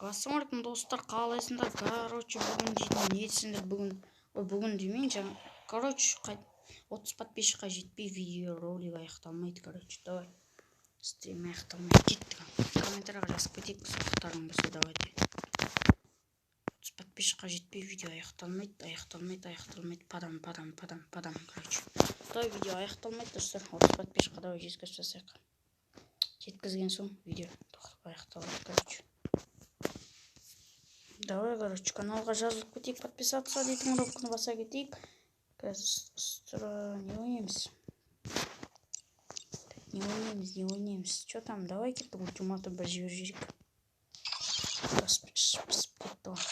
Ассалаумағалейкум достар, қалайсыңдар? Короче, бүгін дейтін не десеңдер бүгін, ой, бүгін демейін, жаңа, короче, 30 подписчикқа жетпей видеоролик аяқталмайды, короче, давай. Стрим аяқталмай кеттік. Комментарийға жазып кетейік, сұрақтарың болса, давайте. 30 подписчикқа жетпей видео аяқталмайды, аяқталмайды, аяқталмайды, падам, падам, падам, падам, короче. Давай, видео аяқталмайды, достар. 30 подписчикқа давай жеткізіп тастайық. Жеткізген соң видео тоқтап аяқталады, короче. Давай, короче, каналға жазылып кетейік, подписаться дейтін кнопканы баса кетейік. Қазір не ойнаймыз? Не ойнаймыз, не ойнаймыз? Чё там? Давай кеттік, ультиматум бір жіберіп жіберейік. Басып кетті ғой.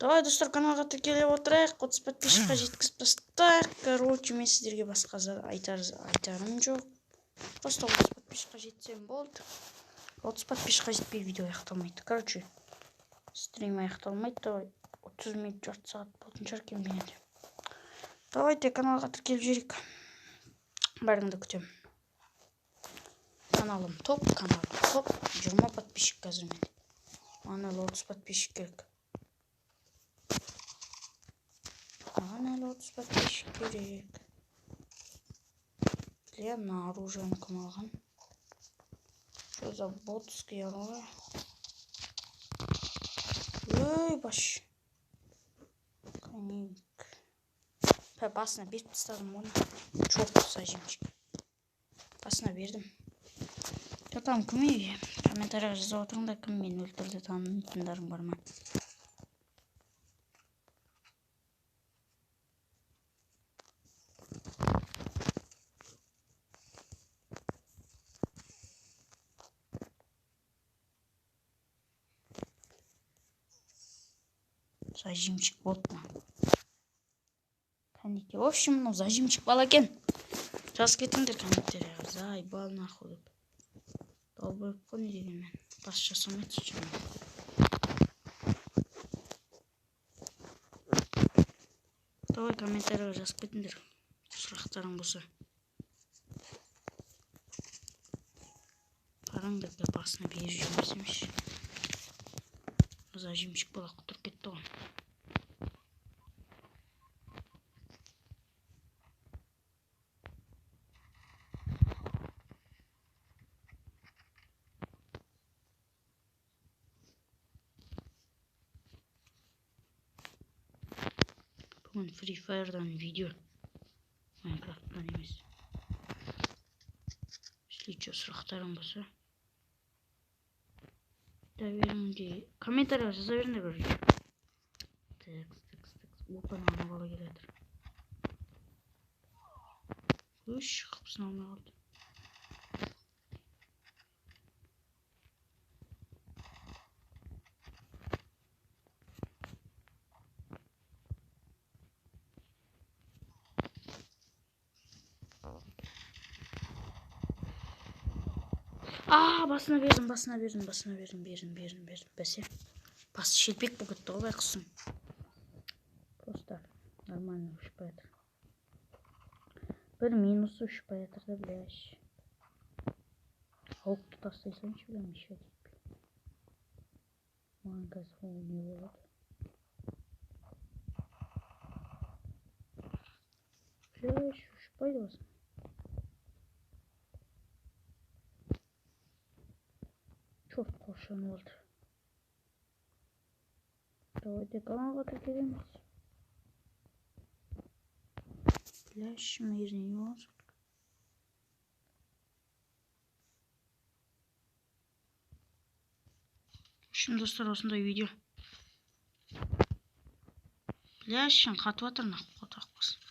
Давай, достар, каналға тіркеліп отырайық, 30 подписчикқа жеткізіп тастайық. Короче, мен сіздерге басқа айтарым жоқ. Просто 30 подписчикқа жетсем болды. 30 подписчикқа жетпей видео аяқталмайды. Короче, стрим аяқталмайды. Давай, 30 минут, жарты сағат болатын шығар кем дегенде. Давайте каналға тіркеліп жіберейік. Бәріңді күтемін. Каналым топ, каналым топ. 20 подписчик қазір менде. Маған әлі 30 подписчик керек. Маған әлі 30 подписчик керек. Бля, мына оружиені кім алған? Что за ботский оружие? Ой, баш. Коник. Басына беріп тастадым оны. Чорт, зажимчик. Басына бердім. Чё там, кім ей? Комментарийға жазып отырыңдар, кім мені өлтірді, танитындарың бар ма? Зажимчик болды ма? Кәнеке. В общем, мынау зажимчик бала екен. Жазып кетіңдер комментарияға. Заебал нахуй деп. Долбоеб қой не дегенмен. Бас жасамайды сейчас. Давай комментарияға жазып кетіңдер. Сұрақтарың болса. Қараңдар да басына беріп жібермесемші. Зажимчик бала құтырып кетті ғой. Бүгін Free Fire'дан видео, Minecraft'tan емес. Если чё, сұрақтарың болса, комментарийға жаза беріңдер, короче. Текст, текст, текст. Опа, ана бала келе жатыр. Үш қыпсын алмай қалды. Aa, басына бердім, басына бердім, басына бердім, бердім, бердім, бердім. Бәсе. Басы шелпек болып кетті ғой байқұсым. Просто нормально ұшпай жатыр. Бір минусы ұшпай жатыр да, бляш. Ауықты тастай салайыншы, бля, мешать етпей. Маған қазір ол не болады? Бляш, ұшпайды басым. Çok koşan oldu. Давайте каналға тіркелеміз. Пляж мирный olsun. Şimdi dostlar осындай видео. Пляжшың қатып жатыр, нахуй қотақ болсын.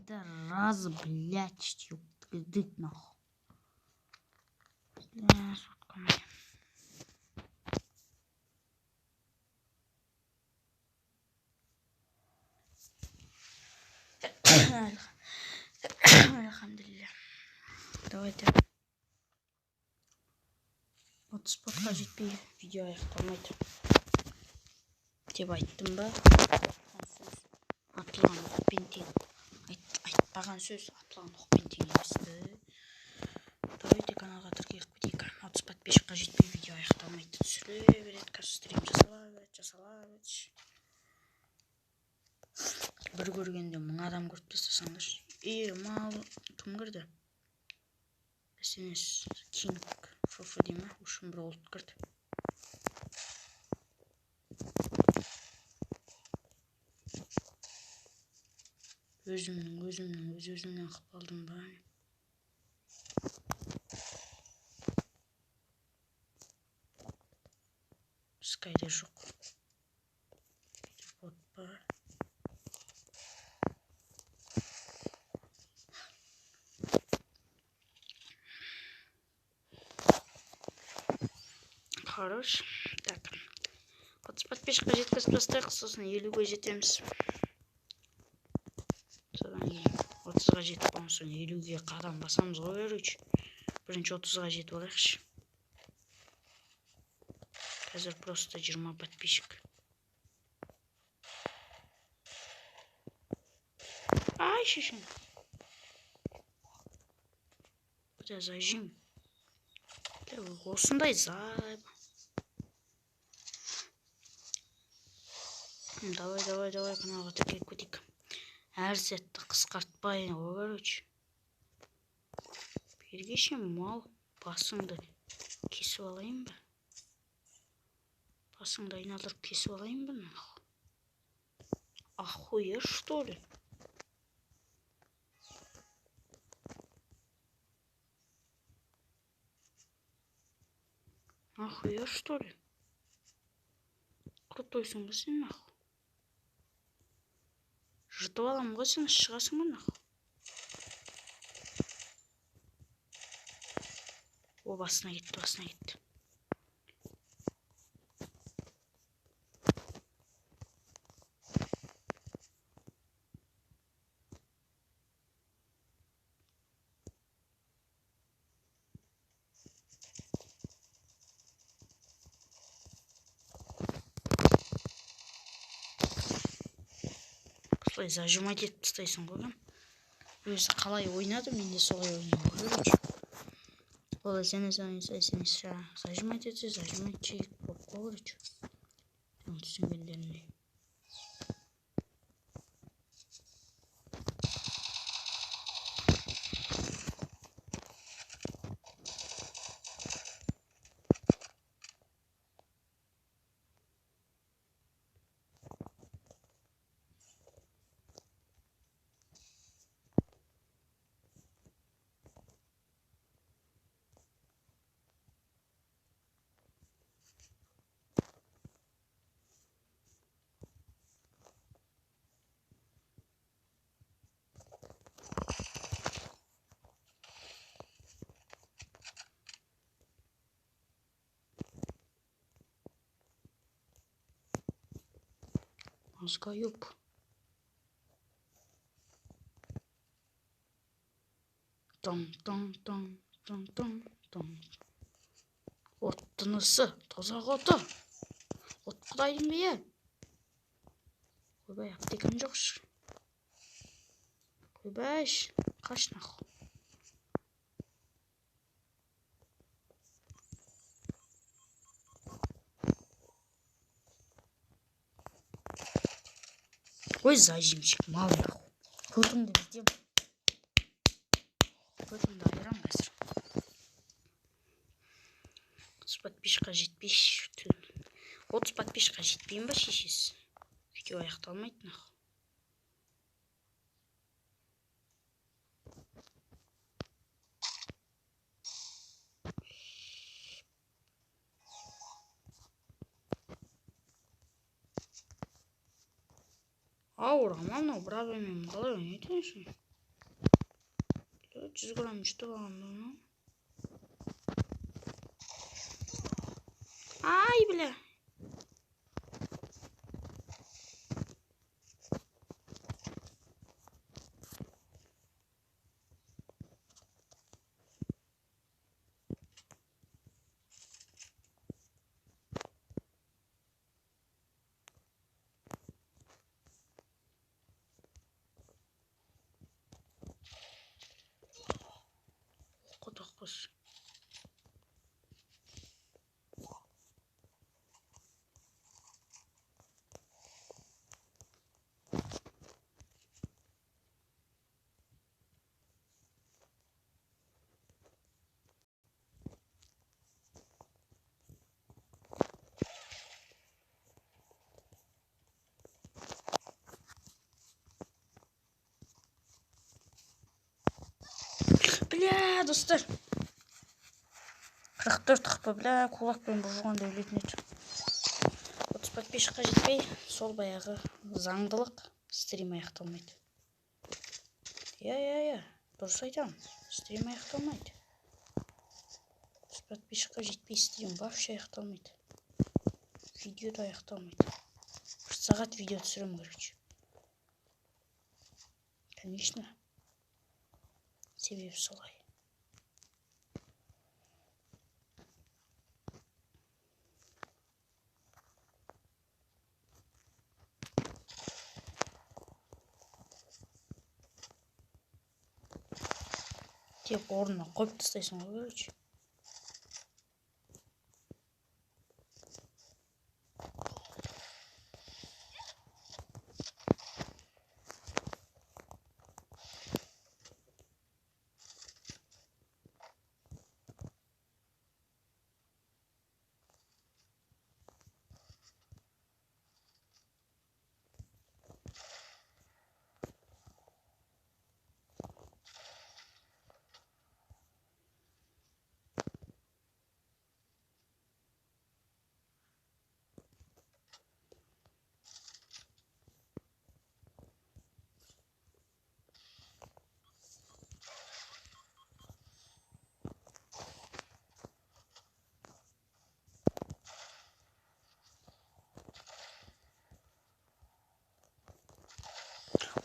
Пидорасы, блядь, ёптгдык нахуй. Бля, сотка моя. Альхамдулилля. Давайте. 30 спотқа жетпей видео аяқталмайды деп айттым ба? Сөз атылған оқпен тең. Айтпаған сөз атылған оқпен тең емес пе? Давайте каналға тіркеліп кетейік. 30 подписчикқа жетпей видео аяқталмайды. Түсіре береді, қазір стрим жасала береді, жасала береді. Бір көргенде 1000 адам көріп тастасаңдаршы. Е, мал кім кірді? SNS King FF дей ма? Үшін бір ұлт кірді. Өзімнің, өз өзімнен қылып алдым ба? Скайда жоқ. Бот бар. Хорош. Так. 30 подписчикқа жеткізіп тастайық, сосын 50-ге жетеміз. Содан кейін 30-ға жетіп болған соң 50-ге қадам басамыз ғой, короче. Бірінші 30-ға жетіп алайықшы. Қазір просто 20 подписчик. Ай, шешең. Бля, зажим. Бля, осындай зайб. Давай, давай, давай, каналға тіркеліп кетейік. Әр сәтті қысқартпай, ғой, короче. Бергеше мал, басыңды кесіп алайын ба? Басыңды айналдырып кесіп алайын ба, нахуй? Охуешь, что ли? Охуешь, что ли? Крутойсың ба сен, нахуй? Жыртып аламын ғой сен, шығасың ба, нахуй? О, басына кетті, басына кетті. Осылай зажимать етіп тастайсың ғой. Өзі қалай ойнады, мен де солай ойнаймын, короче. Ол сені зажимать етсе, зажимать чек болып қой, короче. Соны түсінгендеріне. Мозгоёб. Там. От тынысы, тозақ оты. От құдайдың биі. Ойбай, аптекам жоқ. Ойбай, қаш нахуй. Ой, зажимчик, мал нахуй. Көтіңді бүйтем. Көтіңді айырам қазір. 30 подписчикқа жетпей. 30 подписчикқа жетпеймін ба, шешесі? Видео аяқталмайды нахуй. Ауыр, мынау бір адаммен қалай ойнайды екен? 100 грамм жұтып алған ба? Ай, бля. Құдықпыз. Бля, достар. 44 хп, бля, кулакпен бұжғанда өлетін еді. 30 подписчикқа жетпей, сол баяғы заңдылық, стрим аяқталмайды. Иә, дұрыс айтамын, стрим аяқталмайды. 30 подписчикқа жетпей стрим вообще аяқталмайды. Видео да аяқталмайды. 1 сағат видео түсіремін, короче. Конечно. Себебі солай. Тек орнына қойып тастайсың ғой, короче.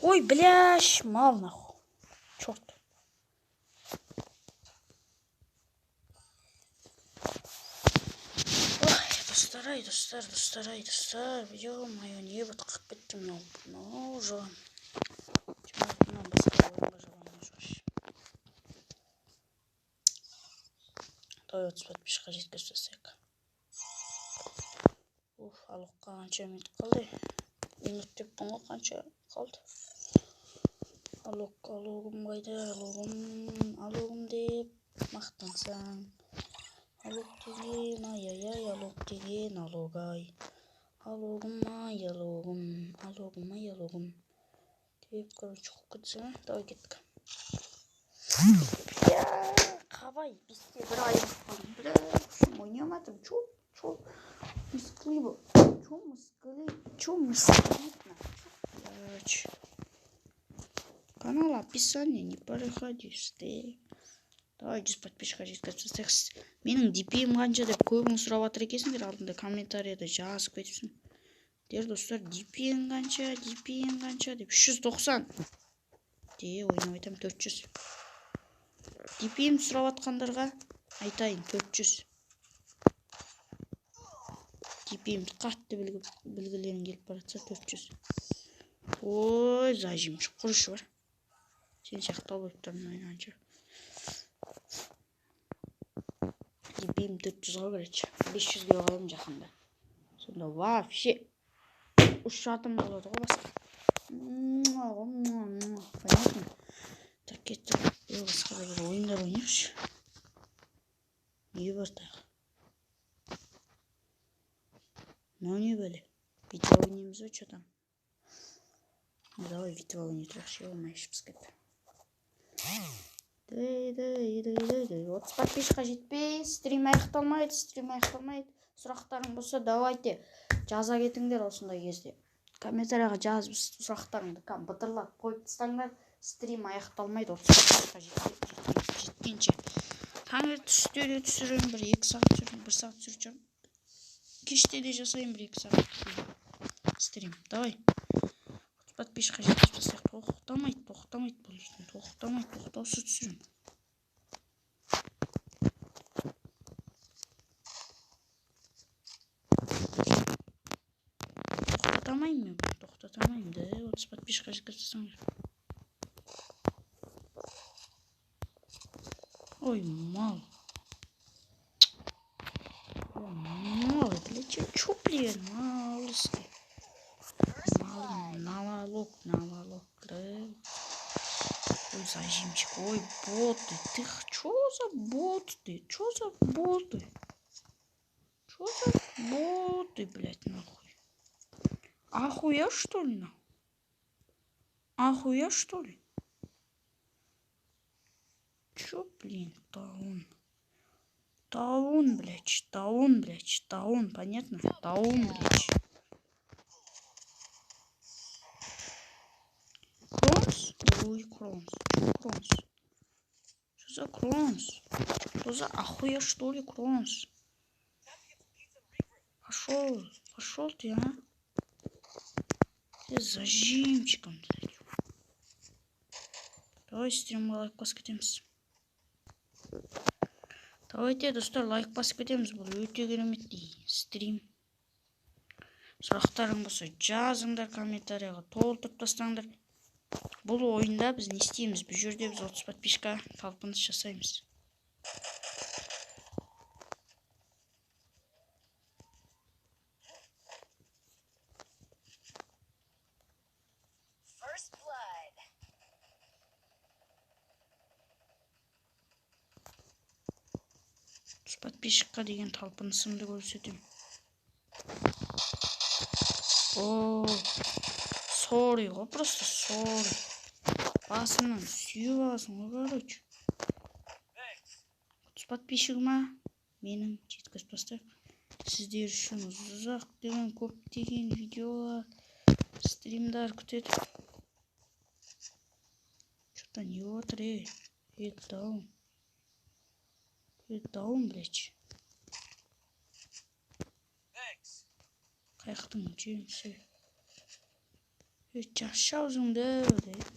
Ой, бляш, мал нахуй. Черт. Ой, достар, ай, достар, достар, ай, достар. Ё-моё, не вот как бітті мынау. Мынау жылан. Мынау басқа ойынға жылан жоқ. Давай 30 подписчикқа жеткізіп тастайық. Уф, алуққа қанша минут қалды? Минут деппін ғой, қанша қалды? Алок, алогым қайда, алогым, алогым деп мақтансаң. Алок деген, ай-ай-ай, алок деген, алок ай. Алогым ай, алогым, алогым ай, алогым. Деп, короче, қуып кетсең, давай кеттік. Бля, қабай, бесте бір айырылып қалдым. Бля, ойнамадым, чё, чё, мискли, чё, мискли, чё, мискли, короче. Канал описание, не переходи, стой. Давай 100 подписчикқа жеткізіп тастайық. Менің DPM қанша деп көбің сұрап жатыр екенсіңдер, алдында комментарияда жазып кетіпсің. Дер достар, DPM қанша, DPM қанша деп 390. Де, ойнап айтам 400. DPM сұрап жатқандарға айтайын 400. DPM қатты білгілерің келіп баратса 400. Ой, зажим, құрышы бар. Сен сияқты болып тұрмын ойнағанша. DPM 400-ға, короче. 500-ге қоямын жақында. Сонда вообще ұшатын болады ғой басқа. Понятно? Так, кеттік. Басқа да бір ойындар ойнайықшы. Не бар тағы? Мынау не бәле? Битва ойнаймыз ба, чё там? Давай битва ойнай тұрайықшы, ё-моё, ішіп кетті. 30 подписчикқа жетпей, стрим аяқталмайды, стрим аяқталмайды. Сұрақтарың болса, давайте жаза кетіңдер осындай кезде. Комментарияға жазып сұрақтарыңды бытырлап қойып тастаңдар, стрим аяқталмайды, 30 подписчикқа жетпей. жеткенше. Таңертең түсте де түсіремін, бір 2 сағат түсіремін, 1 сағат түсіріп жүрмін. Кеште де жасаймын, 1-2 сағат стрим. Давай. 30 подписчикқа жеткізіп тастайық. Тоқтамайды, тоқтамайды бұл дейтін. Тоқтамайды, тоқтаусыз түсіремін. Тоқтата алмаймын мен бұны, тоқтата алмаймын да. 30 подписчикқа жеткізіп тастаңдар. Ой, мал. Ой, мал, блядь, чё, блин, малский. Мал, налалок, налалок, да. Ой, зажимчик, ой, боты, ты чё за боты, чё за боты? Чё за боты, блядь, нахуй? Ахуя, что ли, нахуй? Ахуя, что ли? Чё, блин, таун? Таун, блядь, таун, блядь, таун, понятно? Таун, блядь. Кронс? Ой, Кронс. Чё Кронс? Чё за Кронс? Что за ахуя, что ли, Кронс? Пошел, пошел ты, а? Ты зажимчиком, блядь. Давай стрим лайк басып кетеміз. Давайте, достар, лайк басып кетеміз. Бұл өте керемет стрим. Сұрақтарың болса жазыңдар, комментарияға толтырып тастаңдар. Бұл ойында біз не істейміз? Бұл жерде біз 30 подписчикқа талпыныс жасаймыз. First blood. Подписчикқа деген талпынысымды көрсетемін. О, сори ғой, просто сори. Басымнан сүйіп аласың ғой, короче. 30 подписчигіма менің жеткізіп тастайық. Сіздер үшін ұзақ деген көптеген видеолар, стримдар күтеді. Чё-то не отыр, ей. Ей, даун. Ей, даун, блядь. Қаяқтың жемісі. Ей, жас аузыңды, блядь.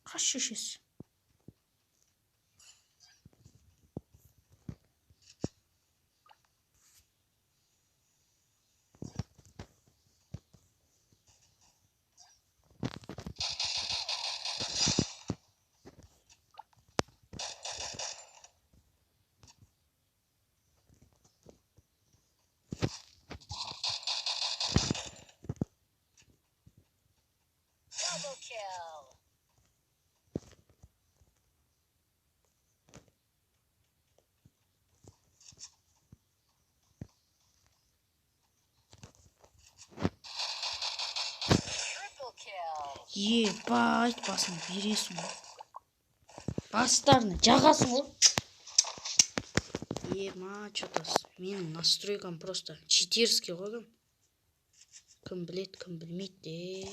Қаш шешесі. Ебать, басын бересің ғой. Бастарына жағасың ғой. Ема, чё-то менің настройкам просто читерский ғой кім. Кім білет, кім білмейді де.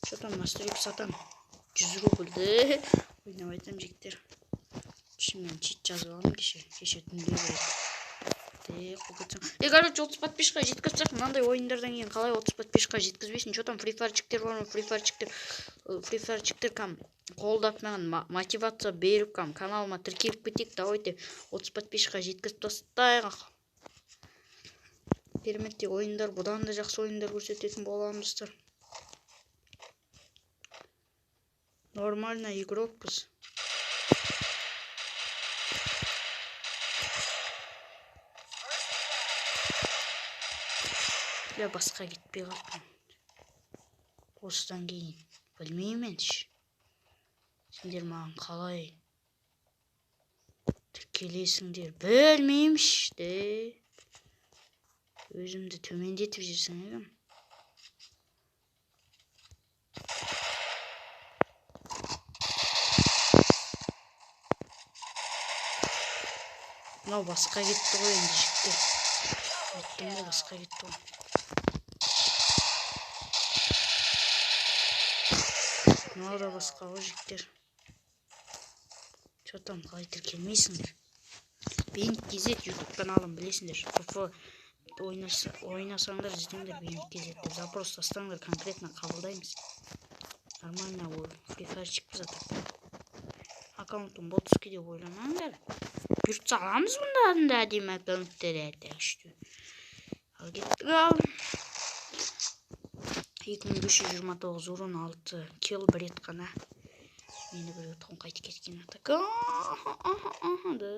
Чё там настройка сатам? 100 рубльді ойнап айтам, жігіттер. Шынымен чит жазып алдым кеше. Кеше түнде бір. Де, қол кетсең. Короче, 30 подписчикқа жеткізсек, мынандай ойындардан кейін қалай 30 подписчикқа жеткізбейсің? Чё там, Free Fire-чиктер бар ма? Free Fire-чиктер, Free Fire-чиктер кам қолдап маған мотивация беріп, кам каналыма тіркеліп кетейік. Давайте 30 подписчикқа жеткізіп тастайық. Кереметтей ойындар, бұдан да жақсы ойындар көрсететін боламыз, достар. Нормально игрокпыз. Бля, басқа кетпей қалыппын. Осыдан кейін білмеймін енді. Сендер маған қалай тіркелесіңдер білмеймін де. Өзімді төмендетіп жіберсең, егем. Мынау басқа кетті ғой енді, жігіттер. Айттым ғой, басқа кетті ғой. Мынау да басқа ғой, жігіттер. Че там, қалай тіркелмейсіңдер? Бейнет KZ YouTube каналын білесіңдер. ФФ ойнасаңдар, іздеңдер Бейнет KZ деп. Запрос тастаңдар, конкретно қабылдаймыз. Нормально ол фрифайрчикпіз атап. Аккаунтым ботский деп ойламаңдар. Бұйыртса аламыз бұндардың да әдемі аккаунттар, так что. Ал кеттік ал. 2529 урон, 6 килл, бір рет қана. Мені біреу тоңқайтып кеткен атак. Аха, да.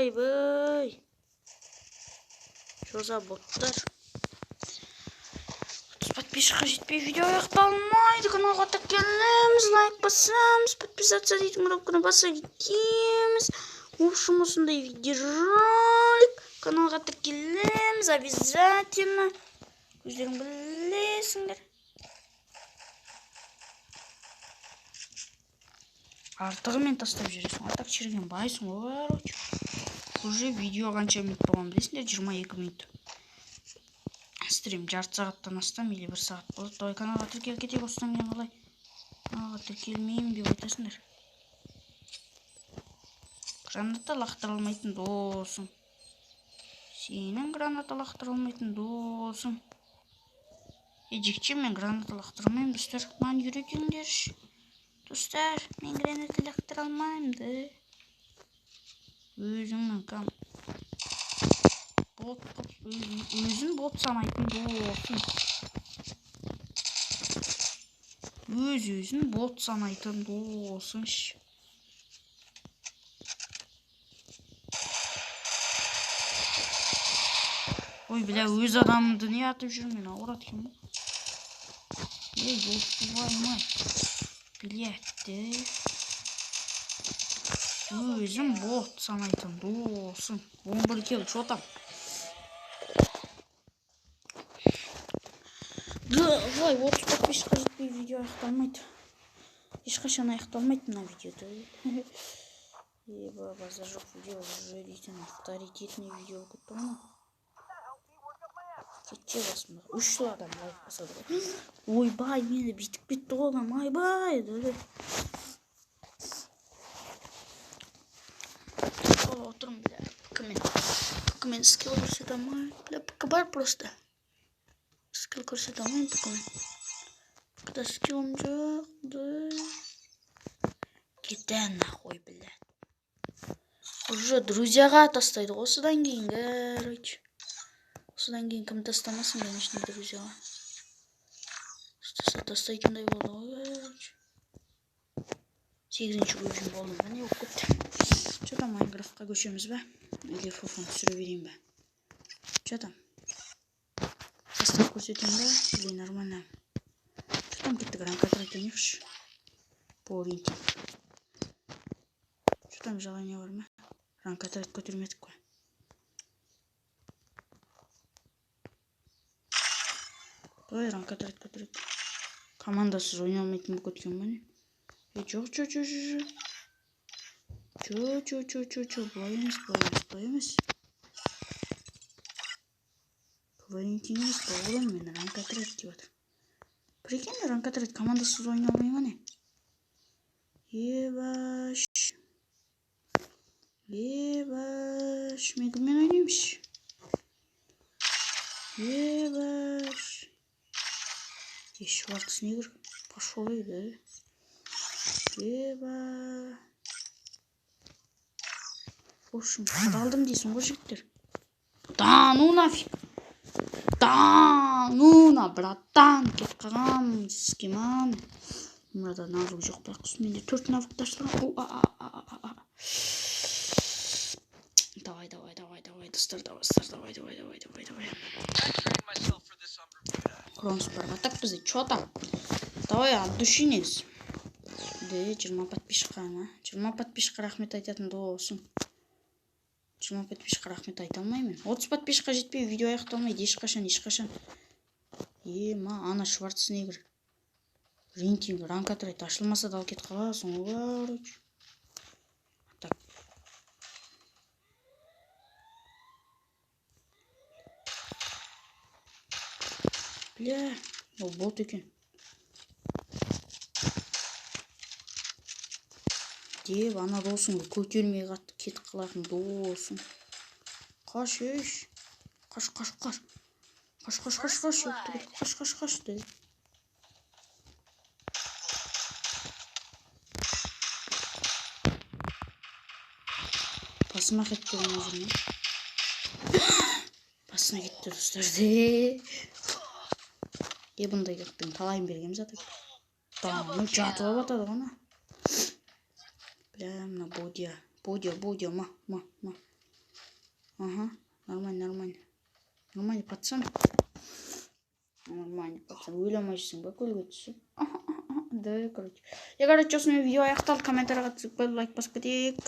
Айбай. Что за боттар? 30 подписчикқа жетпей видео аяқталмайды. Каналға тіркелеміз, лайк басамыз, подписаться дейтін кнопканы баса кетеміз. В общем, осындай видеоролик. Каналға тіркелеміз обязательно. Өздерің білесіңдер. Артығымен тастап жүресің. А так шіріген байсың ғой, короче. Уже видео қанша минут болған білесіңдер? 22 минут. Стрим жарты сағаттан астам или бір сағат болды. Давай каналға тіркеліп кетейік, осыдан кейін қалай? Каналға тіркелмеймін деп айтасыңдар. Граната лақтыра алмайтын досың. Сенің граната лақтыра алмайтын досың. Жігітше, мен граната лақтыра алмаймын, достар. Маған үйретіңдерші. Достар, мен граната лақтыра алмаймын да. Өзіңнің кам бот қып, өзін бот санайтын досың. Өз өзін бот санайтын досың. Ой, бля, өз адамымды не атып жүрмін мен, ауырады екен ғой. Ей, ёб блядь. Өзім бот санайтын досым. 11 килл, чё там? Давай, 30 подписчикқа жетпей видео аяқталмайды. Ешқашан аяқталмайды мына видеода. Еба, базар жоқ видео уже дейтін авторитетный видео болып кетті ғой. Кетші басымда. 3 жыл адам лайк басады ғой. Ойбай, мені бүйтіп кетті ғой адам. Айбай. Отырмын, бля, ПК-мен. ПК-мен скилл көрсете алмаймын. Бля, ПК бар просто. Скилл көрсете алмаймын ПК-мен. ПК-да скиллым жоқ, да. Кете нахуй, блядь. Уже друзьяға тастайды ғой осыдан кейін, короче. Осыдан кейін кім тастамасын, конечно, друзьяға. Тастайтындай болды ғой, короче. 8-ші көшім болдым ба, не болып кетті? Че там, Майнкрафтқа көшеміз бе? Или фофон түсіре берейін бе? Че там? Тастап көрсетейін бе? Или нормально? Че там, кеттік, ранг отряд ойнайықшы. По рейтинг. Че там, желание бар ма? Ранг отряд көтермедік қой. Давай ранг отряд көтерейік. Командасыз ойнай алмайтын болып кеткен ба не? Жоқ, жоқ, жоқ, жоқ. Чё, чё, чё, чё, чё, былай емес, былай емес, былай емес. Валентин емес, бауырым, мен ранг отряд деп жатыр. Прикинь, ранг отряд командасыз ойнай алмай ма не? Ебаш. Ебаш. Мен кіммен ойнаймын? Ебаш. Шварценеггер пошел, да? Еба. В общем, қадалдым дейсің ғой, жігіттер. Да ну нафиг, да ну на, братан, кетіп қалғанмын скиман. Мынада навык жоқ, бірақ менде төрт навык ашылған. Давай, давай, давай, давай, достар, давай, достар, давай, давай, давай, давай, давай. Кронс бар. А так бізде че там? Давай, от души негізі. Де 20 подписчикқа ма? 20 подписчикқа рахмет айтатын досым. 20 подписчикқа рахмет айта алмаймын. 30 подписчикқа жетпей видео аяқталмайды ешқашан, ешқашан. Ема, ана Шварценеггер. Рейтинг, ранг отряд ашылмаса да алып кетіп қаласың ғой, короче. Так. Бля, ол бот екен. Деп ана досыңды көтермей қатты кетіп қалатын досың. Қаш, еш. Қаш, қаш, қаш. Қаш, қаш, қаш, қаш. Қаш, қаш, қаш деді. Басыма кетті мына жүр ме? Басына кетті, достар. Де. Е, бұндай кеттің талайын бергенбіз ата. Да, ну жатып алып атады ғой ана. Бля, мына Бодия. Бодия, Бодия, ма, ма, ма. Ага, нормально, нормально. Нормально, пацан. Нормально, пацан. Өле алмайсың ба көлге түсіп? Да, короче. Я, короче, осымен видео аяқталды. Комментарийға түсіп, лайк басып кетейік.